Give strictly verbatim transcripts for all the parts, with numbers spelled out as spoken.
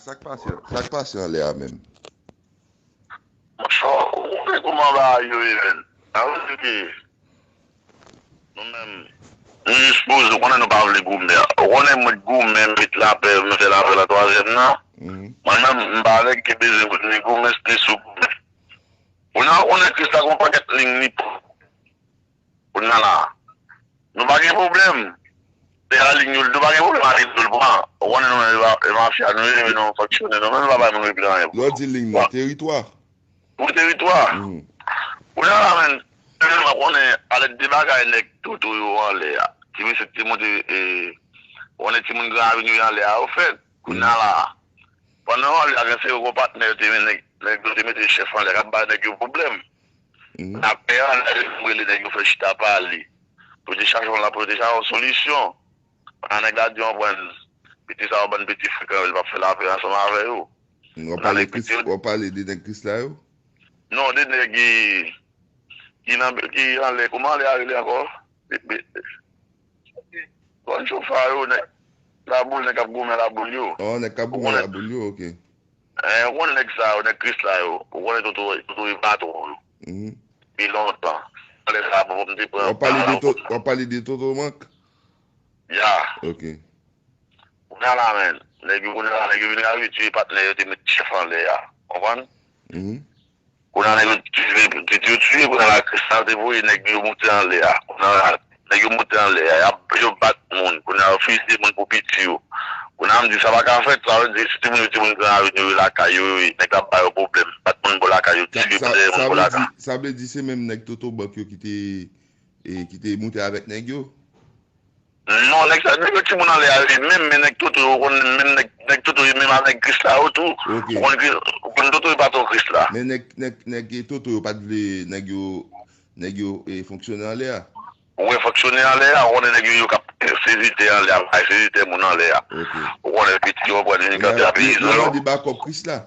Sa k pase, sa k pase anlè a menm? Monchè, ou konnen kòman bagay yo ye, menn. Sa vle di ke nou menm, nou jis poze, ou konnen nou pa vle goumen. Ou konnen mwen goumen, met lapè, mwen fè lapè nan twazyèm nan. Mwen menm, m pa nèg ki bezwen ni goumen, ni sou goumen. Ou nan, ou konnen Kris la gon pakèt liy li pran. Kounye a la, nou pa gen pwoblèm. Se a liy yo, nou pa gen pwoblèm a liy yo l pran. Ou konnen nou menm e mafya nou ye, nou fonksyone, nou menm nou pa bay moun regle anyen pou nou. Lè w di liy nan teritwa. Pou teritwa. Kounye a la, menn, mwen konnen alèt de bagay nèg Toto yo anlè a. Ti mesye ki te monte, e, ou konnen timoun Gran Ravin yo anlè a, ofèt. Kounye a la, pandan yo anlè a, gen se yo gon patnè yo te, nèg, nèg yo te mete chèf anlè a, k ap bay nèg yo pwoblèm. N ap fè an, lè m rele nèg yo fè chita pale. Pou te chache yon, pou te chache yon solisyon. Pandan nèg la di yon pwen, piti sa yon bann piti frekan, yo, li p ap fè lapè ansanm avè yo. W ap pale Kris, w ap pale de nèg Kris la yo? Non, de nèg ki, ki nan, ki anlè, kòman anlè a rele ankò? Be- be- Bann chofa yo, nèg laboul, nèg k ap goumen laboul yo. Oh, nèg k ap goumen laboul yo, ok. Eh, ou konnen nèg sa yo, nèg Kris la yo. Ou konnen Toto, Toto e patwon yo. Pi lontan. Lè sa, bon, m te pran. W ap pale de To-, w ap pale de Toto Mank? Ya. Ok. Kounye a la, menn, nèg yo, kounye a la, nèg yo vin abitye patnè yo te met chèf anlè a. Konprann? Kounye a nèg yo tiye, ti yo tiye, kounye a la Kristal te voye nèg yo moute anlè a. Kounye a la, nèg yo moute anlè a, y ap, yo bat moun. Kounye a yo fiziye moun pou piti yo. Kounye a m di sa pa ka fèt, sa vle di si timoun yo, timoun Gran Ravin yo lakay yo, yo ye, nèg la ap ba yo pwoblèm, bat moun bò lakay yo, tiye moun bò lakay. Sa vle di se menm nèg Toto Bank yo ki te, e, ki te moute avèk nèg yo? Non, nèg sa, nèg yo timoun anlè a yo ye menm, men nèg Toto yo konn menm nèg, nèg Toto yo menm avèk Kris la yo tou. Ok. Ou konn Kris, ou konn Toto yo pa twò Kris la. Men nèg, nèg, nèg Toto yo pa t vle nèg yo, nèg yo, e, fonksyone anlè a. Ou wè fonksyone anlè a, ou konnen nèg yo, yo k ap sezi tè anlè a, bay sezi tè moun anlè a. Ok. Ou konnen piti yo pran vin kanpe a peyizan yo. Y a mande bakòp Kris la.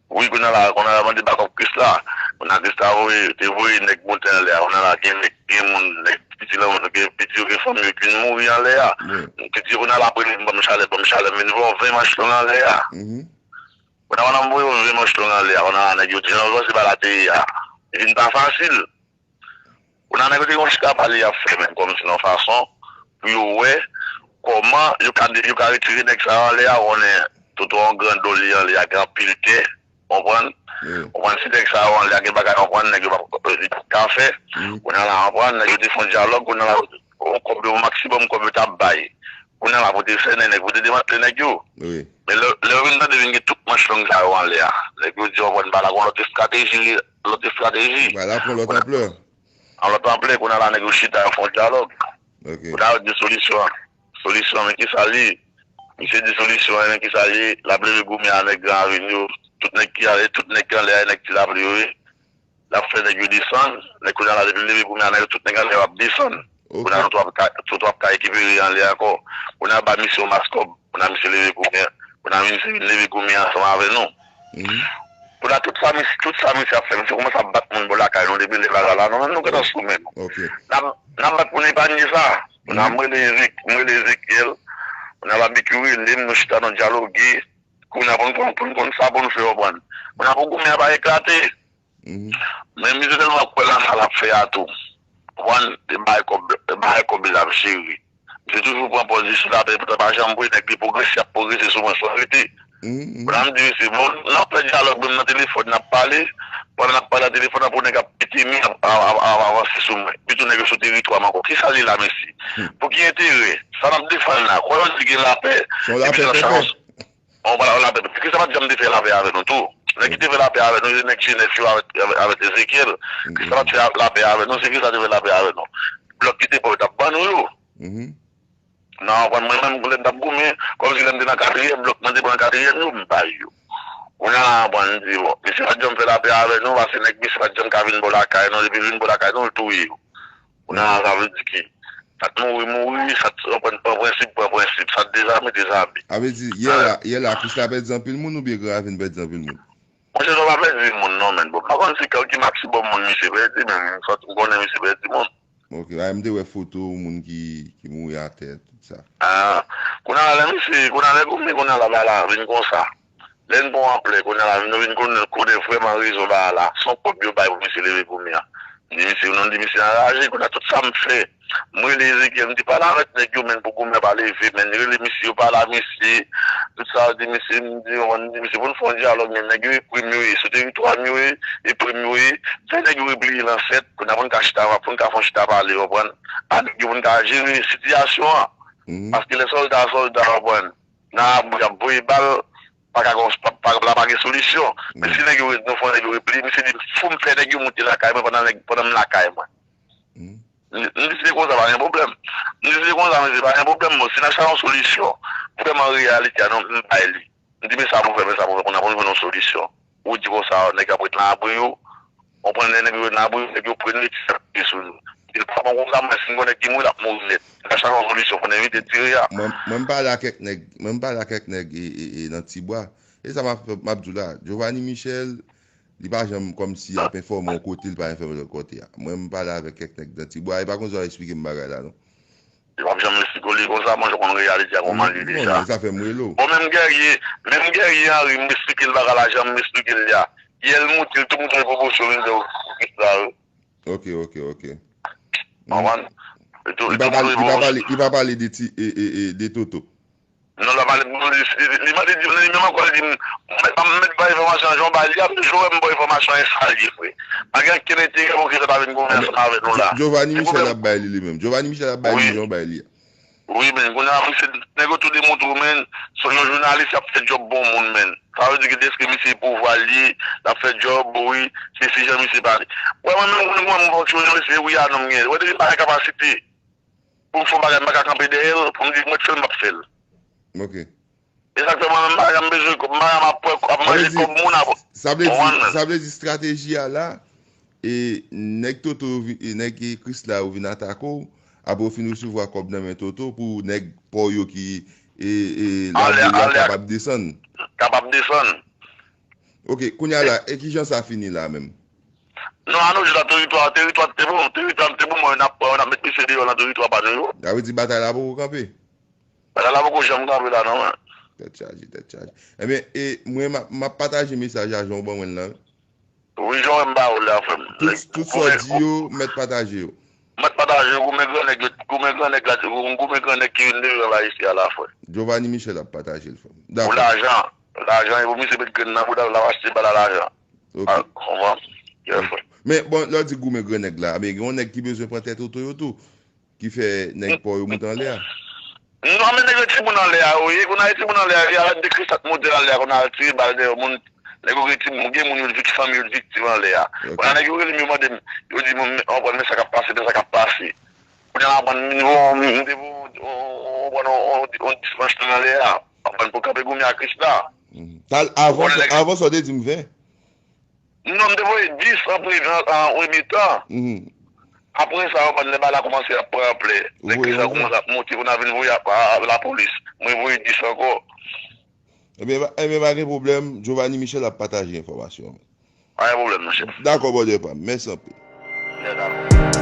Wi, kounye a la, kounye a la mande bakòp Kris la. Kounye a Kris la voye, te voye nèg moute anlè a. Kounye a la, gen nèg, gen moun, nèg piti lan, gen piti yo, gen fanmi yo ki vin mouri anlè a. Piti yo, kounye a la, apre li ban m chalè, ban m chalè, m vin voye yon ven manch long anlè a. Kounye a la, pandan m voye yon ven manch long anlè a, kounye a la, nèg yo di, jan yo panse bagay la te ye a, li vin pa fasil. Kounye a nèg yo te gen yon chita pale y ap fè menm kòmsi nan yon fason pou yo wè kòman yo ka, yo ka retire nèg sa yo anlè a, ou konnen Toto an gran do li anlè a, gen anpil tè, konprann? Konprann, si nèg sa yo anlè a gen bagay, konprann, nèg yo p ap, li p ap ka fè. Kounye a la, konprann, nèg yo te fè yon dyalòg, kounye a la, yon kòb yo, maksimòm kòb yo t ap bay. Kounye a la, pou te sènen nèg, pou te demantle nèg yo. Men lè, lè yo vin tande vin gen tout manch long sa yo anlè a, nèg yo di, konprann, bagay la gon lòt estrateji, lòt estrateji. Bagay la pran lòt anplè. An lòt anplè, kounye a la, nèg yo chita, yo fè yon dyalòg. Ok. Kounye a, yo di solisyon an. Solisyon an, men kisa l ye? Misye di solisyon an, men kisa l ye? L ap leve goumen a nèg Gran Ravin yo. Tout nèg ki ale, tout nèg ki anlè a, nèg Ti Lapli yo ye. L ap fè nèg yo desann. Nèg kounye a la, depi l leve goumen a nèg yo, tout nèg anlè yo ap desann. Ok. Kounye a, Toto ap ka, Toto ap ka rekipere anlè ankò. Kounye a, ba misye yon mas kòb. Kounye a, misye leve goumen. Kounye a, misye vin leve goumen ansanm avè nou. Kounye a, tout sa, mis-, tout sa misye ap fè, misye kòmanse ap bat moun bò lakay nou depi lè bagay la. Nou menm, nou gentan sou men nou. Ok. N ap, n ap bat pou n epanye sa. Kounye a, m rele Ezek-, m rele Ezekyèl. Kounye a, Babikyu rele m, nou chita, nou dyaloge. Kounye a, pou n konn, pou n konn sa pou n fè, konprann. Kounye a, pou goumen an pa eklate. Men misye tèlman kwè nan sa l ap fè a tou. Konprann? E bay kòb, e bay kòb li l ap jere. Misye toujou pran pòz li sou lapè, poutan pa janm voye nèg li pwogrese, y ap pwogrese sou mwen, sou arete. Kounye a m di misye, bon, n ap fè dyalòg menm nan telefòn, n ap pale. Pandan n ap pale nan telefòn nan, pou nèg ap pete mi, ap, ap, ap, ap avanse sou mwen. Epi tou nèg yo sou teritwa m ankò. Kisa li la, mesye? Pou ki enterè? Sa n ap defann la? Kwè yo di gen lapè. Se yon lapè pèpè. On pa la, lapè. Kris la pa t janm te fè lapè avè nou tou. Nèg ki te fè lapè avè nou, se nèg Jenèf yo avèk, avèk, avèk Ezekyèl. Kris la pa t fè lapè avè nou, se Kris la te fè lapè avè nou. Blòk ki te pran yo t ap ban nou yo. Nan, konprann, mwen menm, lè m t ap goumen, kòmsi lè m te nan katriyèm, blòk mwen te pran katriyèm yo, m bay yo. Kounye a la, konprann, m di, bon, misye pa t janm fè lapè avè nou, paske nèg misye pa t janm ka vin bò lakay nou, depi l vin bò lakay nou, l touye yo. Kounye a, sa vle di ki, sa t mouri, mouri, sa t pran, pran prensip, pran prensip, sa t dezame, dezame. A vle di, yè la, yè la, Kris la pèdi anpil moun oubyen Gran Ravin pèdi anpil moun? Monchè, nou pa pèdi moun non, menn. Bon, m pa konn si ki maksimòm moun misye pèdi, men m santi m konnen misye pèdi moun. Ok, a, m te wè foto moun ki, ki mouri atè, tout sa. Ah, kounye a la, lè misye, kounye a lè goumen, kounye a la, bagay la vin konsa. Lè n pran anplè, kounye a la, nou vin konnen, konnen vrèman rezon bagay la. Se yon kòb yo bay pou misye leve goumen an. M di misye, non, m di misye anraje, kounye a tout sa m fè. M rele Ezekyèl, m di, pale avèk nèg yo, menn, pou goumen an pa leve, menn. Rele misye, yo pale a misye. Tout sa, yo di misye, m di, m di misye, pou n fè yon dyalòg, menn, nèg yo e premye, e sou teritwa m yo e, e premye, e fè nèg yo repliye nan sèt, kounye a pou n ka chita, pou n ka fè yon chita pale, w konprann? A nèg yo pou n ka jere sitiyasyon an. Paske lè sòlda, sòlda, w konprann? Nan abri, y ap voye bal, pa ka gon, pa, pa, la pa gen solisyon. Men si nèg yo, nou fè nèg yo repliye, misye di, fò m fè nèg yo monte lakay mwen pandan nèg, pandan m lakay mwen. M, m di, si se konsa, pa gen pwoblèm. M di, si se konsa, mesye, pa gen pwoblèm, bon, si n ap chache yon solisyon, pou fè m an reyalite a, non, m bay li. M di, men sa pou fè, men sa pou fè, kounye a pou nou jwenn yon solisyon. Ou di konsa, nèg ap ret nan abri yo, w konprann, lè nèg yo nan abri yo, nèg yo pran, yo tire sou nou. Li pa bon konsa, men si n gon nèg ki mouri, l ap mouri nèt. N ap chache yon solisyon pou n evite tire a. Mwen, mwen m pale a kèk nèg, mwen m pale a kèk nèg e, e, e, nan Tibwa. E sa m ap, m ap di w la, Giovanni Michel, li pa janm kòmsi ap enfòme yon kote, li pa enfòme lòt kote a. Mwen m pale avèk kèk nèg nan Tibwa, e pa konsa yo eksplike m bagay la, non. Li p ap janm esplike w li konsa, mwen, jan w konn reyalite a, kòman li deja. Sa fè m rele w. Bon, menm Guerrier, menm Guerrier Henry, m esplike l bagay la, jan m esplike l li a. Yè l moute, l tou moute l pwopozisyon, vin fè w Krisla, wi. Ok, ok, ok. Konprann? Li pa pale, li pa pale, li pa pale de ti, e, e, e, de Toto. Non, l pa pale, li, li, li mande, li, li menm ankò, li di m, m mèt bay enfòmasyon an, jan w bay li a, m toujou wè m bay enfòmasyon an, e sa l ye, frè. Pa gen okenn enterè pou kisa ta vin goumen ansanm avèk nou la. Giovanni Michel ap bay li, li menm. Giovanni Michel ap bay li, jan w bay li a. Wi, men, kounye a, misye, nèg yo tou demontre w, men, se yon jounalis, y ap fè djòb bon moun, men. Sa vle di ke dèske misye pouvwa l ye, l ap fè djòb, wi, se si jan misye pale. Wè, mwen menm, mwen, mwen, mwen fonksyone, se wi a non m gen. Wè, depi m pa gen kapasite pou m fè yon bagay, m pa ka kanpe dèyè l, pou m di, mwen, fè l, m ap fè l. Ok. E sa k fè mwen menm, m pa janm bezwen, m pa janm ap pran, ap manje kòb moun ap. Sa vle di, sa vle di estrateji a la, e nèg Toto yo vi-, e nèg Krisla yo vin atake w, apre w fin resevwa kòb nan men Toto pou nèg pa w yo ki, e, e, lave a kapab desann. Kapab desann. Ok, kounye a la, e kijan sa fini la menm? Non, ann nou jis la, teritwa, teritwa te bon, teritwa te bon, mwen, n ap, n ap met misye deyò nan teritwa pa nou yo. Sa vle di batay la poko kanpe? Bagay la poko janm kanpe la non, men. Tèt chaje, tèt chaje. Ebyen, e mwen, m ap, m ap pataje mesaj a jan w ban mwen l lan, wi. Wi, jan w wè m ba ou la, frè m. Tout, tout sa w di yo, mèt pataje yo. Mèt pataje yo, goumen grannèg yo, goumen grannèg la, goumen grannèg ki vin devan la isi a la, frè. Giovanni Michel ap pataje l, frè m. Pou lajan, lajan, e pou misye met grenn nan bouda l, l ap achte bal a lajan. Ok. Konprann? Yeah, frè. Men, bon, lè w di goumen grannèg la, men gen yon nèg ki bezwen pran tèt oto yo tou. Ki fè nèg pa w yo moute anlè a. Non, men nèg yo timoun anlè a, wi. Kounye a, timoun anlè a, y a de Krisla t moute anlè a, kounye a, al tire bal dèyè moun. Nèg yo gen timoun, gen moun yo vik-, fanmi yo viktim anlè a. Ok. Kounye a, nèg yo rele m, yo mande m, yo di m, men, w konprann, men sa k ap pase, men sa k ap pase. Kounye a, m aprann, m te voye, m te voye, w konprann, yon, yon, yon dispans nan anlè a. W konprann, pou kanpe goumen a Krisla. Mhm. Avan sa, w te di m ven. Non, m te voye dis an premye, an, an premye tan. Mhm. Apre sa, w konprann, lè bagay la kòmanse ap pran anplè. Lè kriz la kòmanse ap monte, kounye a vin voye a, a, lapolis. Mwen voye dis ankò. Ebyen, pa, ebyen, pa gen pwoblèm. Giovanni Michel ap pataje enfòmasyon an. Pa gen pwoblèm, monchè. Dakò, brother pa m. Mèsi anpil. Yeah, dakò.